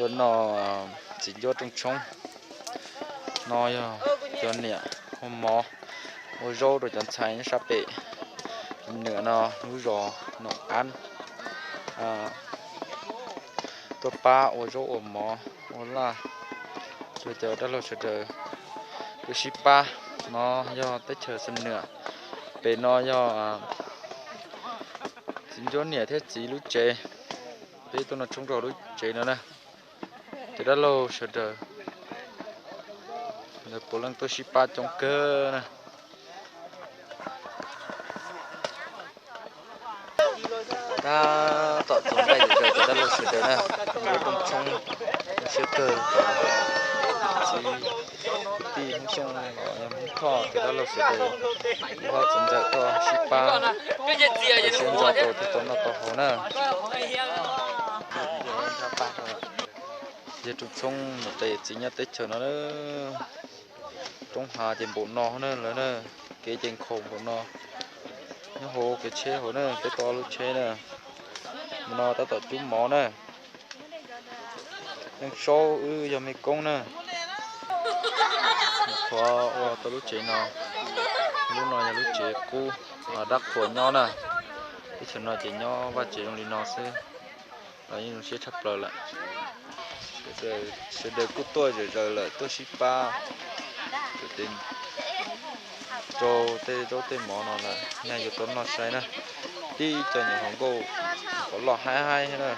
Tus no txiv ncuab rooj tshoob, no yog cov niam ua mov ua zaub rau cov ntxhais nyob sab pem. Tus niam no lub zos Noom Ab tuaj pab ua zaub ua mov ua laj rau cov dab laug sawv daws tuaj sib pab. No yog teb chaws Xam Nuam, pem no yog txiv ncuab niam thiab txiv lub tsev. Peb tuaj noj tshoob rau lub tsev no na. Cov dab laug sawv daws lawv puav leej tuaj sib pab coob kawg na. Tab tom txaus ntshai zom zaws cov dab laug sawv daws na, ncuab rooj tshoob, zoo siab kawg. Txiv kwv tij Hmoob Xyooj los yog Hmoob Thoj cov dab laug sawv daws, kuv ho txaus ntshai tuaj sib pab, siab ntso tau thiaj tau noj tau haus na. Yog rooj tshoob ntawm tes txiv nyob teb chaws no na. Roob hav ces npaum no na lawm na, kev ces nkhaus npaum no. Nyob hauv kev tsheb hauv na, peb tau ob lub tsheb na. Mus no tab tom cub mov na. Yeej Saub wb yog mej koob na, mus qhuav ua tau lub tsev no. Lub no yog lub tsev qub dab qhuas nyob na. Teb chaws no ces nyob vaj tsev zoo li no xwb los yeej zoo siab tshaj plaws lawm. Sawv daws kuj tuaj zom zaws lawm, tuaj sib pab rau tej zaub tej mov no lawm, nyaj yuav tau noj sai na. Tib co nyuam hluas nkauj kom loj haib haib na.